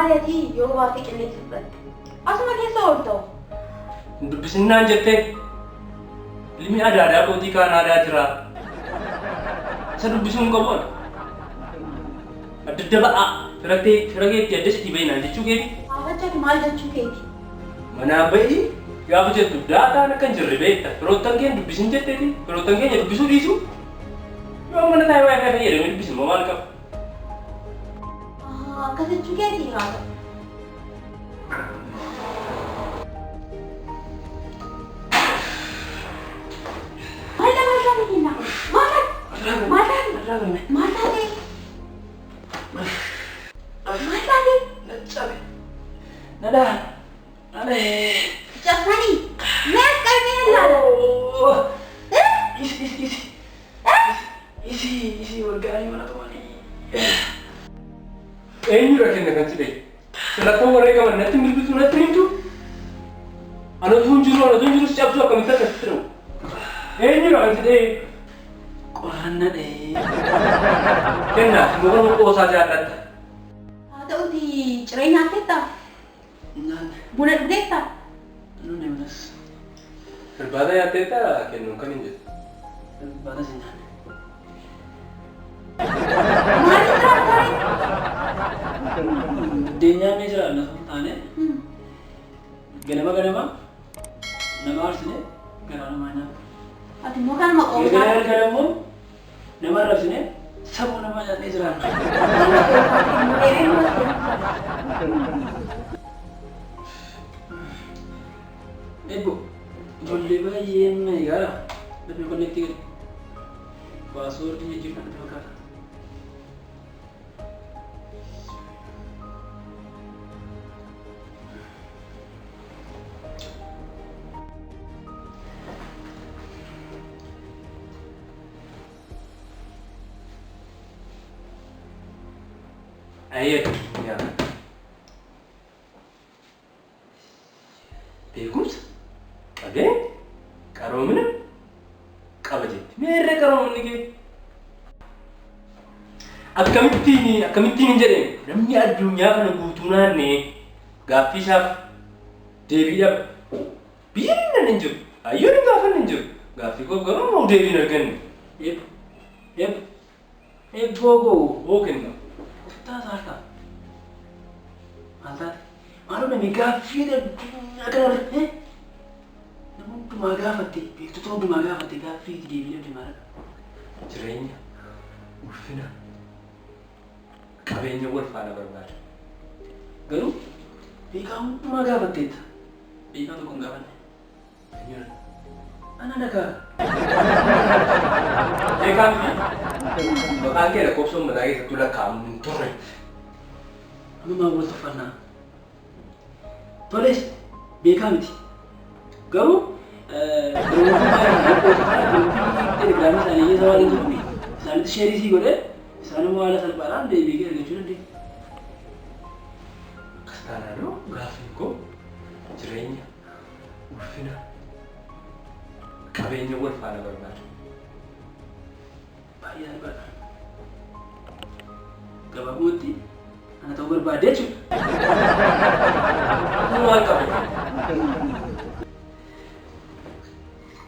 Maali ati yoo baatee qilleensa fudhatte? Asuma keessa oolta. Hin dubbisinnaan jettee ilmi adaadaa kootii Kaanaadaa jira. Isa dubbisuu hin qabu ani. Adda adda ba'aa fira tee fira keetti adda sitii bahinaan jechuu keeti. Haafachati maal jechuu keeti? Manaa bahi gaafa jettu daataan akka hin jirre beekta. Firoottan kee hin dubbisin jetteeti. Firoottan keenya dubbisuu dhiisu. Yoo mana taa'ee wifi fayyadamee dubbise immoo maal qaba? Ahaa akkas jechuu keeti haa ta'u. Maal taate maal taate kennaa? Maal taate? Maal taate? Maal taate? Maal taate? Na cabe. Na dhaha. Na dhahee. Cabsanii? Mee as qabee ilaala. Isi isi isi. Isi isi wal ga'anii mana tumanii. Eenyudha kenna kan si dhahe? Sila wareegaman natti hin bilbiltu natti hin himtu? Ana utuu hin jiru ana utuu hin jiru si cabsuu akkamitti akka sitti dha'u? Eenyudha kan si dhahe? Qorran na dhahee. Kenna ati immoo kanuma qoosaa jaallatta. Haa ta'uti ciree nyaatteettaa? Nyaanne. Buna dhugdeettaa? Nunne bunas. Irbaata nyaatteettaa kennuun kan hin jedhu. Irbaatas hin nyaanne. Maaliif jiraata ree? Biddeen nyaannee jiraanna osoo hin taane ganama ganama nama aarsine garaa namaa nyaanna. Ati immoo kanuma Galgala qoosaa. galgala immoo nama arrabsine sammuu namaa nyaannee jiraanna. Kanuma qoosaa immoo dheeree numa Eebbo ijoollee baay'een egaa dafee konneektii gadi. Paaswoordii jijjiirtan natti fakkaata. Ayyee nyaata. Beekumsa, qabeenya, qaroomina qaba jetti. Meerre qaroominni kee? Akkamittiin akkamittiin hin jedheen namni addunyaa kana guutuu naannee gaaffii isaaf deebii dhaba. Biyya inni hin jiru. Hayyoon hin gaafanne hin jiru. Gaaffii koof garuu immoo deebii hin arganne. Eebbo, eebbo, eebboo koo. Hoo kenna. Kottaa saartaa. Maal taate? Maaloo namni gaaffii addunyaa kanarra nama hundumaa gaafatte beektota hundumaa gaafatte gaaffii itti deebii dhabde maal? Jireenya, ulfina, qabeenya wal faana barbaada. Garuu beekaa hundumaa gaafatteetta. Beekaa tokko hin gaafanne. Eenyudha? Ana dhagaa. Beekaa miti. Maqaan kee lakkoofsa uummataa keessattuu lakkaa'amu hin turre. Amma maal wal tuffannaa? Toles beekaa miti. Garuu firoomtummaa telegiraamii isaanii keessa waan hin jiruuf isaanitti sheerii sii godhee isaan immoo haala salphaadhaan deebii kee argachuu dandeenya. Akkas taanaanoo gaaffiin koo jireenya, ulfina, qabeenya wal faana barbaada. Baay'ee salphaadha. Gabaabumatti ana ta'uu barbaadde jechuudha. Kun maal qabu?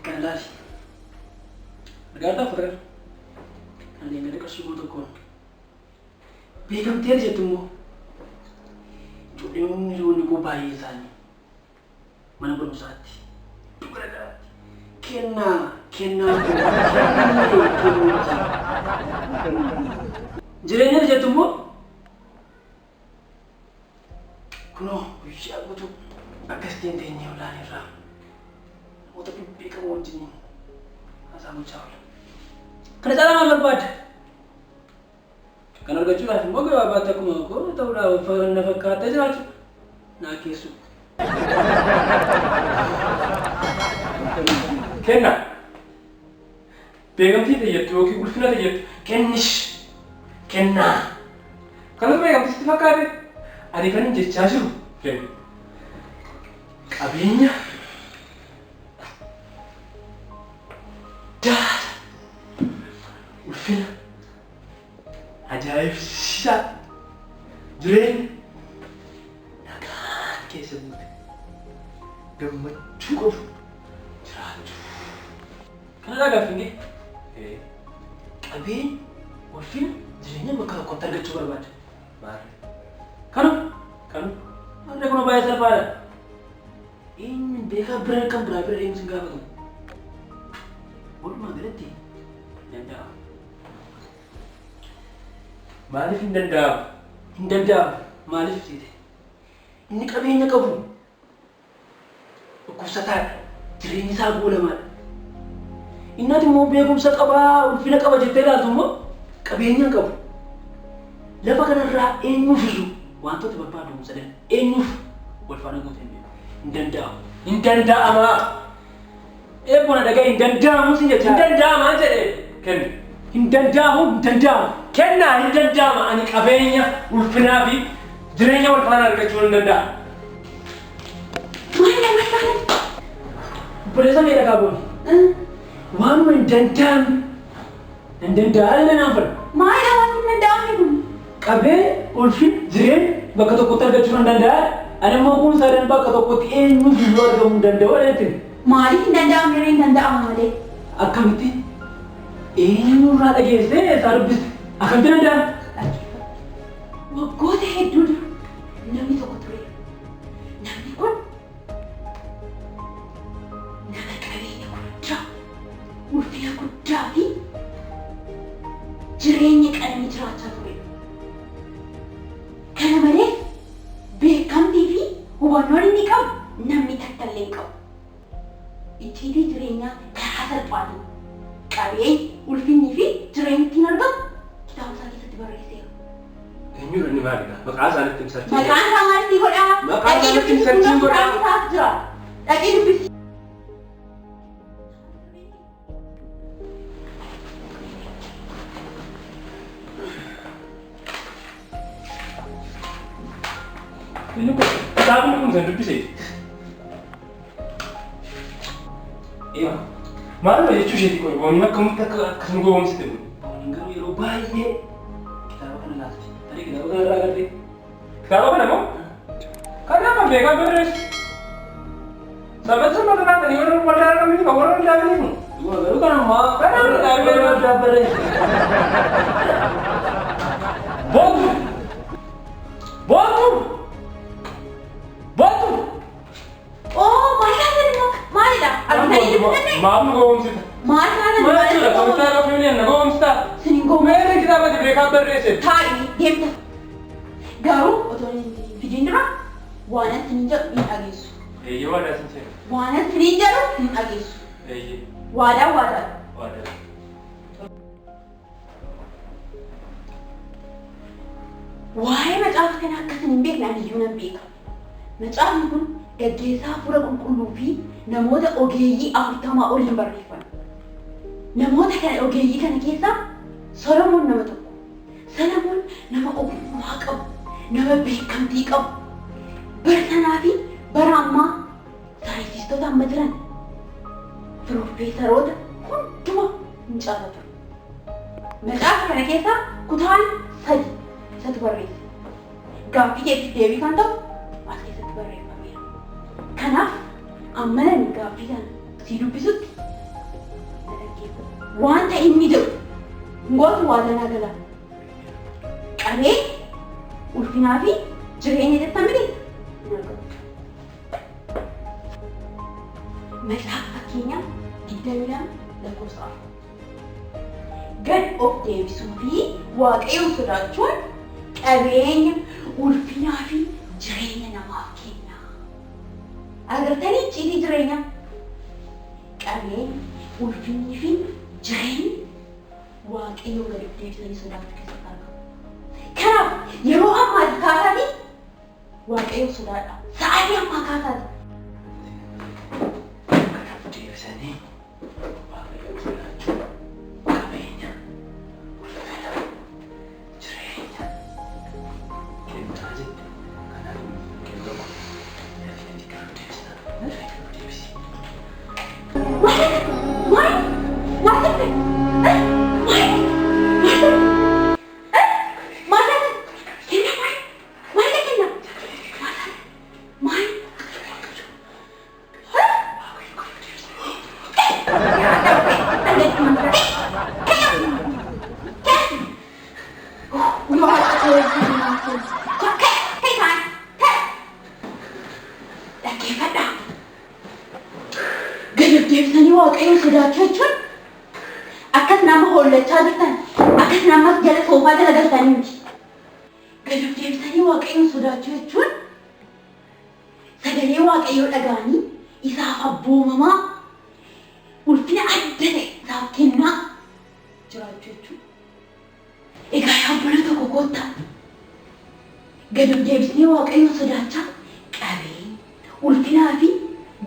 Kana laali. Argaa uffata kana. Kana deemee qarshii 1000n. Beekamteera jettu immoo. Ijoolleen hiriyoonni koo baay'ee isaanii mana barumsaatti iddoo garaagaraatti kennaa kennaa koo kennee kennuuti. Jireenya jettu immoo kunoo guyyaa guutuu akkasitiin teenyee olaan irraa namoota bebbeekamoo wajjiniin haasaa gochaa oola. Kana caalaa maal barbaadda? Kan argachuudhaaf immoo gabaabaatti akkuma koo ta'uudhaaf na fakkaattee jiraachuu naa keessu. Kenna. Beekamtii tayyattu yookiin ulfina tayyattu kennish. Kennaa. Kanatu beekamtii sitti fakkaate? Ani kan jechaa jiru kenna. Qabeenya daala ulfina ajaa'ibsiisaa jireenya gammachuu qabu jiraachuu. Kanarraa gaaffiin kee? Qabeenya, ulfina, jireenya bakka tokkotti argachuu barbaada. Maarree. Kanu? Kanu? Maarree kun baay'ee salphaadha. Eenyu beekaa bira kan biraa bira deemu sin gaafatamu. Walumaa galatti Danda'amu. Maaliif hin danda'amu? Hin danda'amu. Maaliif siite? Inni qabeenya qabu dhukkubsataadha. Jireenyi isaa goolamaadha. Inni ati immoo beekumsa qabaa, ulfina qaba jettee ilaaltu immoo qabeenya hin qabu. Lafa kanarraa eenyuuf iyyuu wantoota barbaadamu sadan eenyuuf wal faana guutee hin beeku. Hin danda'amu. Hin danda'amaa. Eebboon dhagaa hin danda'amu sin Hin jecha. danda'amaa jedhe. Kenni. Hin danda'amu, hin danda'amu. Kennaa hin danda'ama. Ani qabeenya, ulfinaa fi jireenya wal faana argachuu hin danda'a. Maalidha maal taatan? Obboleessa kee dhagaa booni. Waanuma hin danda'amne hin danda'amne naan fedha. Maalidha waan hin danda'amne kun? Qabee ulfin jireenya bakka tokkotti argachuu hin danda'a. Ani immoo kun sadan bakka tokkotti eenyuuf iyyuu argamuu hin danda'u jechuudha. Maaliif hin danda'amne ree hin danda'ama malee? Akkamitti eenyurraa dhageessee isaa dubbiste? Akkamitti danda'ama? Waggoota hedduu dura namni tokko ture. Namni kun nama qabeenya guddaa, ulfina guddaa fi jireenya qananii jiraachaa ture. Kana malees beekamtii fi hubannoon inni qabu namni takka illee hin qabu. Icciitii jireenyaa karaa salphaatiin qabeenya, ulfinnii fi jireenyi ittiin argamu kitaaba isaa keessatti barreesseera. Eenyudha inni maalidha? Maqaa isaaniitti ibsachuu. Maqaan isaa maal si godhaa? Maqaa Dhaqii isaaniitti dubbisi ibsachuu fuula godhaa. kitaabni isaas jira. Dhaqii dubbisi. Inni kun kitaabni kun kan dubbise. Maaluma jechuu isheeti qoy booniin akkamitti akka akkasuma gowwoomsite kun? Booniin garuu yeroo baay'ee kitaaba kana ilaalti. Tarii kitaaba kana irraa agartee? Kitaaba kana moo? Kana kan beekaa barreessu. Sababa sama kanaa warra waldaa argamanii kan warra waldaa argamanii kun. Dhuguma garuu kan ammaa Kana warra waldaa barreesse. Boontu! Boontu! Boontu! Oo maal taatan immoo maalidha? Argitanii dubbifannee? Maaf nu gowwoomsita? Maal taatan? Maal jechuudha? Komitaa rafuu na gowwoomsita? Sinin gowwoomsa. Meerri kitaaba ati beekaa barreesse? Taa'i deemta. Garuu otoo hin fidin dura waan ani sinin jedhu hin dhageessu. Eeyyee waadaa sin seena. Waan ani sinin jedhu hin dhageessu. Eeyyee Waadaa waadaa. waadaa. Waa'ee macaafa kana akka isin hin beekne ani iyyuu nan beeka. Macaafni kun gaggeessaa hafuura qulqulluu fi namoota ogeeyyii 40 oliin barreeffame. Namoota kana ogeeyyii kana keessaa Solomoon nama tokko. Solomoon nama ogummaa qabu, nama beekamtii qabu. Bara sanaa fi bara ammaa saayintistoota amma jiran piroofeesaroota hunduma hin caala ture. Macaafa kana keessaa kutaan sadi isatu barreesse. Gaaffii keetiif deebii kan ta'u as keessatti barreeffameera. Kanaaf amma nani gaaffii kana sii dubbisutti na dhaggeeffadhu. Wanta inni jedhu hin gootu waadaa naa galaa. Qabee ulfinaa fi jireenya jettan miti hin argatu. Macaafa fakkeenyaa 22 lakkoofsa 4. Gad of deebisuu fi Waaqayyoon sodaachuun qabeenya, ulfinaa fi jireenya namaaf kenna. Agartanii icciitii jireenyaa? Qabeenya, ulfinnii fi jireenyi Waaqayyoon gad of deebisanii sodaachuu keessatti argamu. Kanaaf yeroo ammaati kaasaatii Waaqayyoon sodaadhaa. Sa'aatii ammaa kaasaati. Gad of deebisanii Waaqayyoon sodaachuu qabeenya, ulfina, jireenya kennaa jette. Kanaaf kenna kun dafii dafii gad of deebisnaa. Dafii gad of deebisi. Maal maal maal taate? Maal maal maal taate? Kenna maal maal kenna? Maal maal? deebisanii Waaqayyoon sodaachuu jechuun akkas nama hollachaa jirtan, akkas namas jala soofaa jala galtanii miti. Gad of deebisanii Waaqayyoon sodaachuu jechuun sagalee Waaqayyoo dhaga'anii isaaf abboomamaa, ulfina adda ta'e isaaf kennaa jiraachuu jechuudha. Egaa yaa obboloota koo kottaa gad of deebisnee Waaqayyoon sodaachaa qabeenya, ulfinaa fi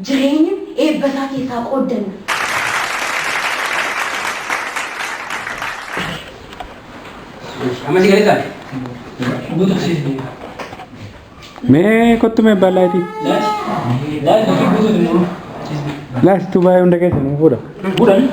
jireenya eebba isaa keessaa qooddanna. Amma si galee taate? Guutuu si Mee kottu mee abbaa laatii. Laati. Laati guutuu immoo. Laasituu baay'ee hunda keessa nu fuudha. Fuudhani?